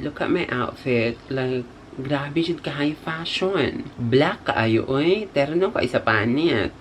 Look at my outfit. Like, grabe jud ka high fashion. Black kaayo oy. Terno ka isa panit.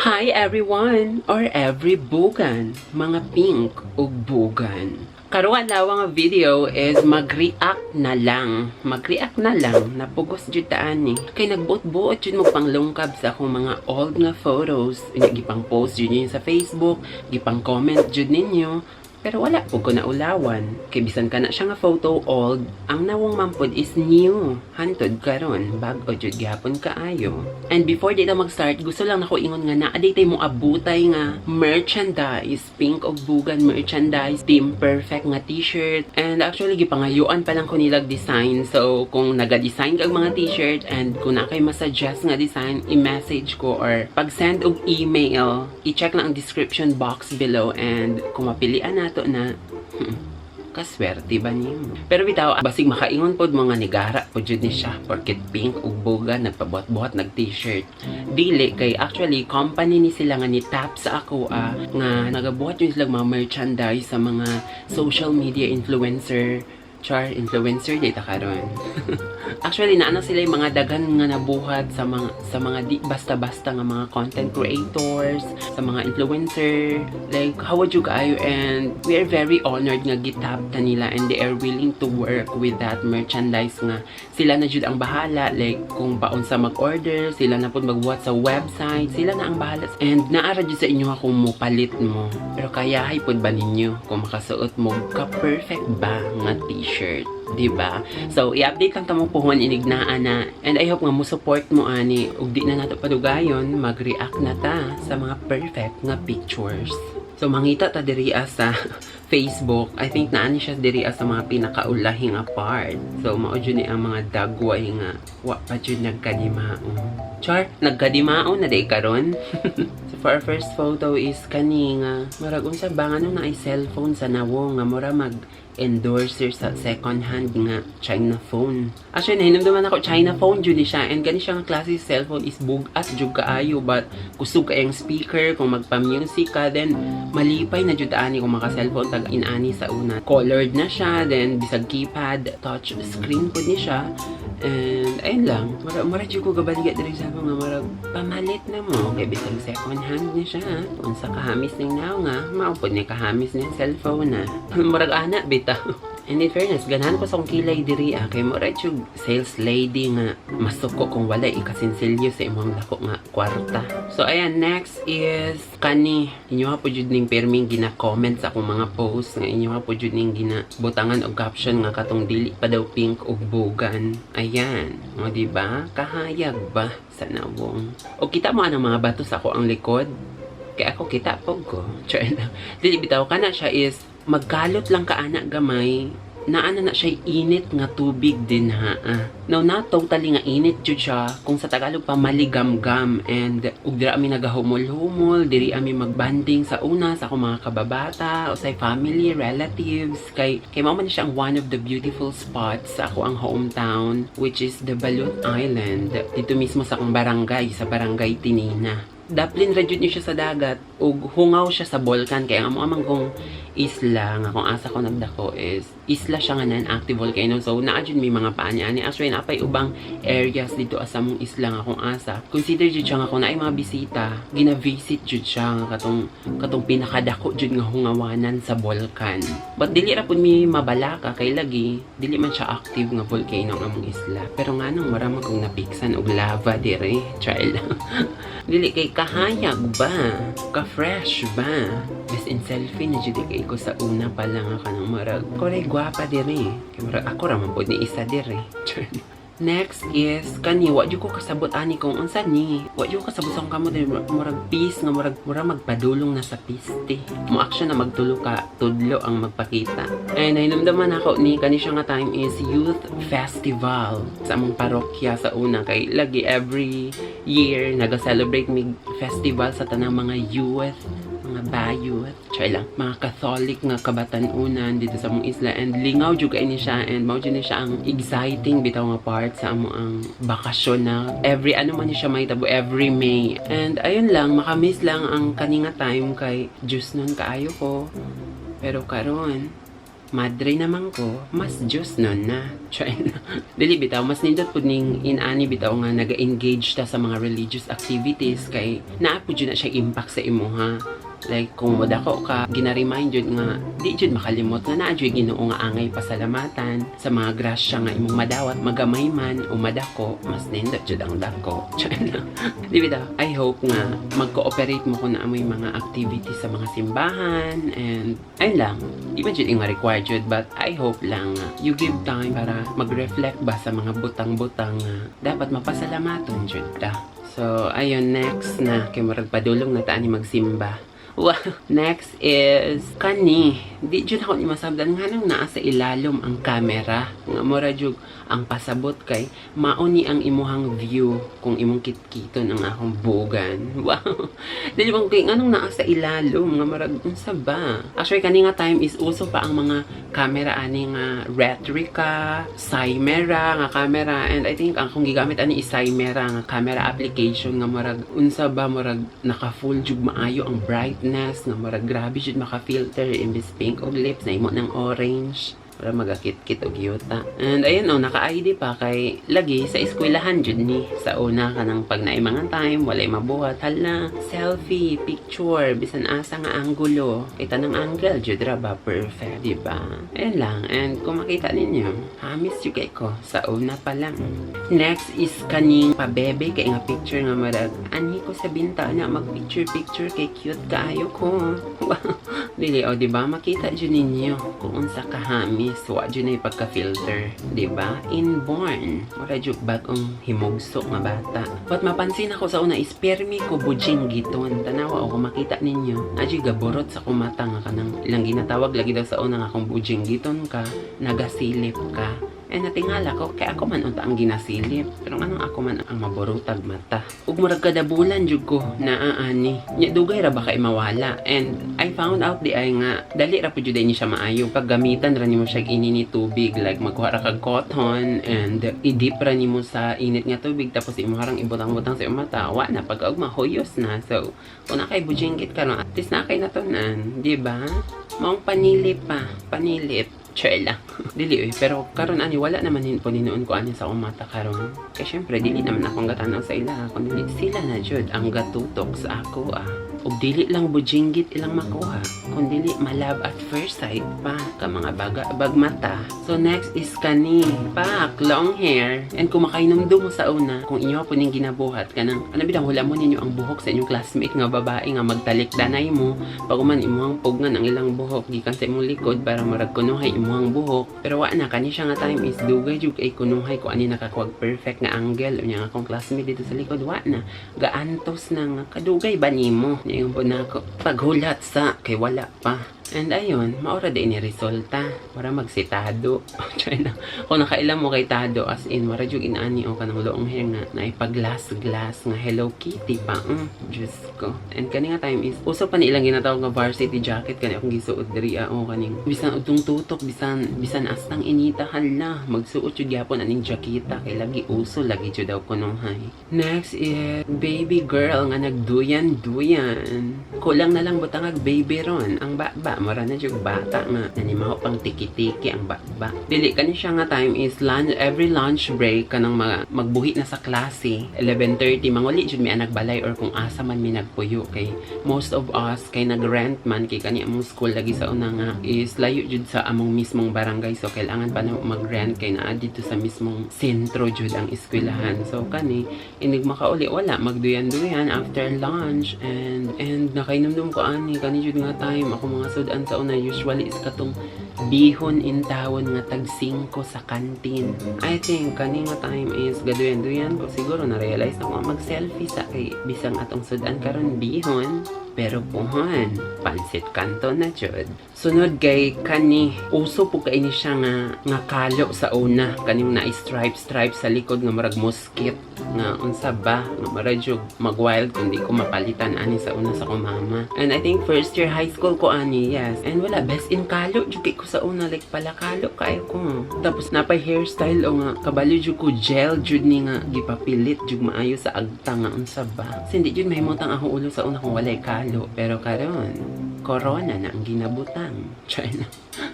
Hi everyone or every bugan, mga pink ug bugan. Karong adlaw nga video is mag-react na lang. Mag-react na lang. Napugos jud ta ani. Kay nagbuot-buot jud mo panglungkab sa akong mga old nga photos. Unya gipang post jud ninyo sa Facebook, gipang comment jud ninyo. Pero wala po ko naulawan. Kay bisan ka na siya nga photo old, ang nawong man pod is new. Hantod karon, bag-o jud gihapon kaayo. And before dito mag-start, gusto lang nako ingon nga naa tay mo abutay nga merchandise, pink og bugan merchandise, team perfect nga t-shirt. And actually gipangayuan pa lang ko nilag design. So kung naga-design kag mga t-shirt and kung naa kay masuggest nga design, i-message ko or pag-send og email, i-check lang ang description box below and kung mapilian nato na, kaswerte ba nimo? Pero bitaw, basig makaingon pod mga nigara pod jud ni siya porket pink ug buga nagpabuhat-buhat nag t-shirt. Dili kay actually company ni sila nga ni tap sa ako nga nagabuhat yun sila mga merchandise sa mga social media influencer. Char, influencer di ta karon. Actually, naano sila yung mga daghan nga nabuhat sa mga di basta-basta nga mga content creators, sa mga influencer. Like, how would you kaayo? And we are very honored nga gitap ta nila and they are willing to work with that merchandise nga sila na jud ang bahala. Like, kung paunsa mag-order, sila na pud magbuhat sa website, sila na ang bahala. And naara jud sa inyo kung mopalit mo. Pero kayahay pud ba ninyo kung makasuot mo ka-perfect ba nga t-shirt? 'Di ba? So, i-update lang ta mo puhon inignaa na and I hope nga mo support mo ani ug di na nato padugayon, mag-react na ta sa mga perfect nga pictures. So, mangita ta diri sa Facebook. I think naani siya diri sa mga pinakaulahi nga part. So, mao jud ni ang mga dagway nga wa pa jud nagkadimao. Char, nagkadimao na day karon. So, for our first photo is kani nga murag unsa ba nga nung naay cellphone sa nawong nga mura mag endorser sa second hand nga China phone. Actually, nahinumduman ako, China phone jud ni siya. And gani siya nga klase cellphone is bugat jud kaayo but kusog kayang speaker kung magpa-music ka, then malipay na jud ani kung maka-cellphone tag inani sa una. Colored na siya, then bisag keypad, touch screen pud ni siya. And ayun lang, mura mura jud ko gabaligya diri sa nga murag pamalit na mo kay bisag second hand ni siya. Unsa kahamis ning now nga, mao pud ni kahamis ning cellphone na. Murag ana bitaw. And in fairness, ganahan ko sa akong kilay diri kay mura jud sales lady nga masuko kung wala ikasinsilyo sa imong dako nga kwarta. So ayan, next is kani. Inyo po jud ning pirming gina-comment sa akong mga post nga inyo po jud ning gina-butangan og caption nga katong dili pa daw pink ug bugan. Ayan, o di ba? Kahayag ba sa nawong? O kita mo anang mga bato sa ako ang likod? Kaya ako kita po ko. Char lang. Dili bitaw kana siya is magkalot lang ka ana gamay, naana na siya init nga tubig din ha. Now, not totally nga init jud siya, kung sa Tagalog pa maligamgam, and ug dira ami nagahumol-humol, diri ami magbanding sa una sa akong mga kababata o sa family, relatives, kay mao man siya ang one of the beautiful spots sa ako ang hometown, which is the Balut Island, dito mismo sa akong barangay, sa Barangay Tinina. Daplin ra jud ni siya sa dagat ug hungaw siya sa volcan, kay ang amo amang kong isla nga kung asa ko nagdako is isla siya nga non-active volcano. So naa jud may mga paani-ani. Actually, naa pay ubang areas dito asa mong isla nga kung asa consider jud siya nga kung naay mga bisita, gina-visit jud siya nga katong pinakadako jud nga hungawanan sa volcan. But dili ra pud mi mabalaka kay lagi dili man siya active nga volcano ang among isla. Pero nganong mura man kong napiksan og lava dire? Try lang. Dili kay kahayag ba? Ka-fresh ba? Best in selfie na jud kay ko sa una pa lang nga kanang marag. Koray gwapa dire. Kay murag ako ra man pud ni isa dire. Char. Next is kani, wa jud ko kasabot ani kung unsa ni. Wa jud ko kasabot sa akong kamot diri, murag peace nga murag mura magpadulong na sa piste. Mo action na magtulo ka tudlo ang magpakita. And nahinumdaman ako ni kani siya nga time is youth festival sa among parokya sa una, kay lagi every year naga-celebrate mig festival sa tanang mga youth. Mga bayot. Chay lang. Mga Catholic nga kabatan-unan dito sa among isla. And lingaw jud kay ni siya and mao jud ni siya ang exciting bitaw nga part sa amo ang bakasyon na every ano man ni siya mahitabo every May. And ayun lang, makamiss lang ang kani nga time kay Diyos nun kaayo ko. Pero karon, madre naman ko, mas Diyos nun na. Chay na. Dili bitaw, mas nindot pud ning inani bitaw nga naga-engage ta sa mga religious activities kay naa pud jud na siya impact sa imuha. Like, kung modako ka, gina-remind jud nga, di jud makalimot nga naa jud Ginoo nga angay pasalamatan sa mga grasya nga imong madawat, magamay man o madako, mas nindot jud ang dako. Chay na. Di bitaw, I hope nga mag-cooperate mo kung naa moy mga activities sa mga simbahan and ayun lang. Di ba jud nga required jud, but I hope lang nga you give time para mag-reflect ba sa mga butang-butang nga dapat mapasalamaton jud ta. So, ayun, next na. Kay murag padulong na ta ani magsimba. Wow. Next is kani. Di jud ako ni masabdan nganong naa sa ilalom ang camera. Nga mura jud ang pasabot kay mao ni ang imuhang view kung imong kitkiton ang akong bugan. Wow. Dili bang kay nganong naa sa ilalom nga murag unsa ba? Actually, kani nga time is uso pa ang mga camera ani nga Retrica, Cymera nga camera, and I think ang akong gigamit ani is Cymera nga camera application nga murag unsa ba, murag naka full jud maayo ang brightness nga murag grabe jud maka-filter, imbis pink og lips na imo ng orange para magakit-kit og yuta. And ayun oh, naka-ID pa kay lagi sa eskwelahan jud ni. Sa una, kanang pag naay mga time, walay mabuhat, hala, selfie, picture, bisan asa nga anggulo. Kay tanang angle jud ra ba perfect, di ba? Ayun lang. And kung makita ninyo, hamis jud kay ko sa una pa lang. Next is kaning pabebe kay nga picture nga marag anhi ko sa bintana mag picture picture kay cute kaayo ko. Wow. Dili o, di ba? Makita jud ninyo kung unsa kahamis, wa jud na pagka-filter, di ba? Inborn. Wala jud bag-ong himugso nga bata. But mapansin ako sa una is permi ko bujinggiton. Tanawa o kung makita ninyo, naa jud gaburot sa kumata nga kanang ilang ginatawag lagi daw sa una nga kung bujinggiton ka, nagasilip ka. Eh natingala ko, kay ako man unta ang ginasilip. Pero nganong ako man ang maburutag mata? Ug murag kada bulan jud ko naaani. Nya dugay ra ba kay mawala? And I found out di ay nga dali ra pud jud ni siya maayo. Pag gamitan ra nimo siya ini ni tubig, like magkuha ra kag cotton and i-dip ra nimo sa init nga tubig, tapos imo harang ibutang-butang sa imong mata. Wa na pag ugma, huyos na. So kung naa kay bujinggit karon, at least naa kay natunan, di ba? Maong panilip pa, panilip. Chill lang. Dili eh. Pero karon ani wala naman po ninuon ko ani sa akong mata karon. Kay syempre dili naman akong gatanaw sa ila kun dili sila na jud ang gatutok sa ako ah. Ug dili lang bujinggit ilang makuha, kun dili malove at first sight pa ka mga baga bag mata. So next is kani pak long hair. And kung makainomdum mo sa una, kung inyo po ning ginabuhat kanang ano bitaw hula mo ninyo ang buhok sa inyong classmate nga babae nga magtalik danay mo pag man imuhang pugnan ang ilang buhok gikan sa imong likod para murag kunuhay imuhang buhok. Pero wa na, kani siya nga time is dugay jud kay kunuhay ko ani nakakuwag perfect nga angle. Unya nga akong classmate dito sa likod, wa na gaantos na nga kadugay ba nimo. Niingon po na ako paghulat sa kay wala pa. And ayun, maura din ni resulta. Mura magsitado. Try na. Kung nakailam mo kay Tado, as in, mura jud inaani o kanang long hair nga naipag-glass-glass nga Hello Kitty pa. Diyos ko. And kani nga time is, uso pa ni ilang ginatawag nga varsity jacket kani akong gisuot diri ah, o kaning bisan utong tutok, bisan bisan astang inita, hala, magsuot jud gyapon aning jakita kay lagi uso lagi jud daw kunuhay. Next is baby girl nga nagduyan-duyan. Kulang na lang butangag baby ron. Ang baba, mura na jud bata nga nanimaho pang tiki-tiki ang baba. Dili, kani siya nga time is lunch, every lunch break kanang mga magbuhi na sa klase 11:30, manguli jud mi anag balay or kung asa man mi nagpuyo kay most of us kay nag-rent man kay kani among school lagi sa una nga is layo jud sa among mismong barangay, so kailangan pa na mag-rent kay naa dito sa mismong sentro jud ang eskwelahan. So kani inig makauli, wala, magduyan-duyan after lunch. And nakainomdom ko ani kani jud nga time, ako mga sudan sa una usually is katong Bihon intawon nga tag 5 sa kantin. I think kani nga time is gaduyan-duyan ko siguro, na-realize na ko nga mag-selfie sa kay bisang atong sudan karon bihon. Pero puhon, pansit kanto na jud. Sunod kay kani, uso po kay ni siya nga kalo sa una, kaning na stripe stripe sa likod nga murag musket nga unsa ba nga murag jud mag-wild kung di ko mapalitan ani sa una sa akong mama. And I think first year high school ko ani, yes. And wala, best in kalo jud kay ko sa una, like pala kalo kaayo ko. Tapos napay hairstyle o nga kabalo jud ko, gel jud ni nga gipapilit jud maayo sa agta nga unsa ba. Kasi hindi jud mahimutang akong ulo sa una kung walay kalo. Pero karon, corona na ang ginabutang. China.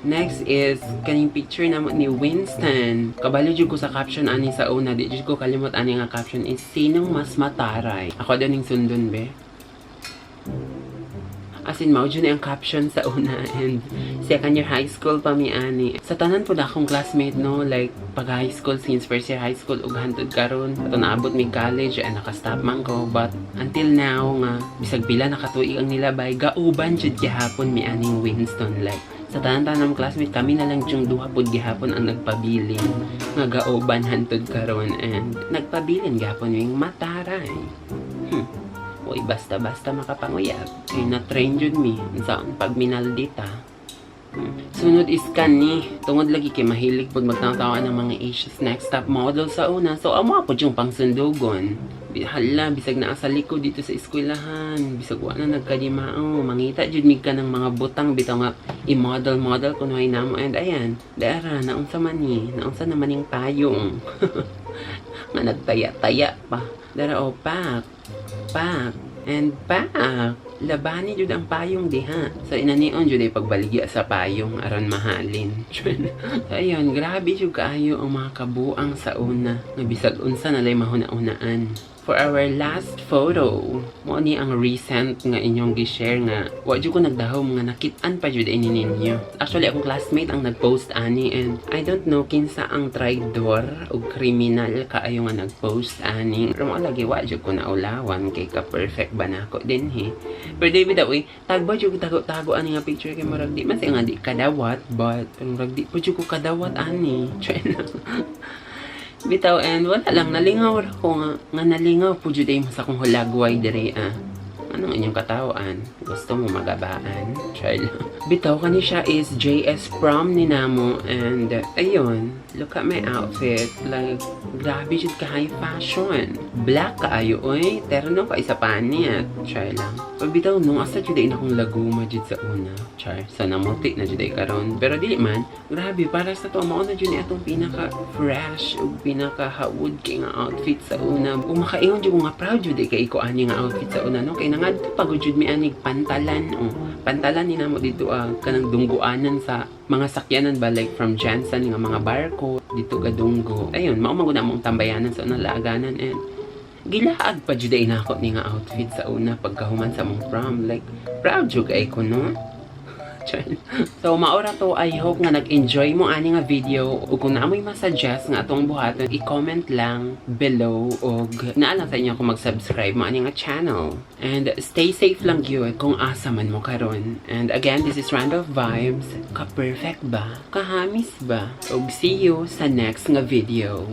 Next is kaning picture namo ni Winston. Kabalo jud ko sa caption ani sa una, di jud ko kalimot ani nga caption is "Sinong mas mataray?" Ako daw ning sundon, be. As in, mao jud ni ang caption sa una and second year high school pa mi ani. Sa tanan po na akong classmate, no, like pag high school, since first year high school ug hantod karon, ato naabot mi college and nakastop man ko, but until now nga bisag pila nakatuig ang nilabay, gauban jud gihapon mi aning Winston. Like sa tanan-tanan classmate, kami na lang yung duha pud gihapon ang nagpabilin nga gauban hantod karon and nagpabilin gihapon yung mataray. Uy, basta-basta makapanguyab. Kay na-train jud mi. Unsaon pag minaldita. Sunod is kani. Tungod lagi kay mahilig pud magtawa ng mga Asia's Next Top Model sa una. So, amo po yung pangsundugon. Hala, bisag naa sa likod dito sa eskwelahan. Bisag wa na nagkadimao. Mangita jud mig ka ng mga butang bitaw nga i-model-model kunuhay namo. And ayan, dara, naunsa man ni? Naunsa naman ning payong nga nagtaya-taya pa. Dara o, pak, pak, and pak. Labani jud ang payong diha. So inanion jud ay pagbaligya sa payong aron mahalin. So ayun, grabe jud kaayo ang mga kabuang sa una. Nga bisag unsa na lay mahuna-unaan. For our last photo, mo ni ang recent nga inyong gi-share nga wa jud ko nagdahom nga nakit-an pa jud ini ninyo. Actually, akong classmate ang nag-post ani and I don't know kinsa ang traidor o kriminal kaayo nga nag-post ani. Pero mo lagi wa jud ko naulawan kay ka perfect ba nako dinhi. Pero David daw eh, tagba jud ko tago-tago ani nga picture kay murag di man siya nga di kadawat, but pero murag di pa jud ko kadawat ani. Try na. Bitaw and wala lang, nalingaw ra ko nga nalingaw po jud ay mo sa akong hulagway dire ah. Anong inyong katawan? Gusto mo magabaan? Try lang. Bitaw, kani siya is JS prom ni namo and ayun, look at my outfit. Like, grabe jud ka high fashion. Black kaayo oy, terno ka isa panit. Try lang. Pag bitaw nung asa jud ay akong laguma jud sa una. Char, sa namuti na jud ay karon. Pero dili man, grabe para sa to, mao na jud ni atong pinaka fresh ug pinaka hawod kay nga outfit sa una. Ug makaingon jud ko nga proud jud ay kay ko ani nga outfit sa una, no, kay nangadto pagod jud mi anig pantalan, oh. Pantalan ni namo dito, ah, kanang dungguanan sa mga sakyanan ba, like from GenSan nga mga barko dito gadunggo. Ayun, mao man gud among tambayanan sa una, laaganan, and gilaag pa jud ay nako ni nga outfit sa una pagkahuman sa among prom. Like, proud jud kay ko, no? Char. So, maora to. I hope nga nag-enjoy mo ani nga video. Ug kung naamoy ma-suggest nga atong buhaton, i-comment lang below og naa lang sa inyo kung mag-subscribe mo ani nga channel. And stay safe lang gyud kung asa man mo karon. And again, this is Randolph Vibes. Ka-perfect ba? Kahamis ba? Ug see you sa next nga video.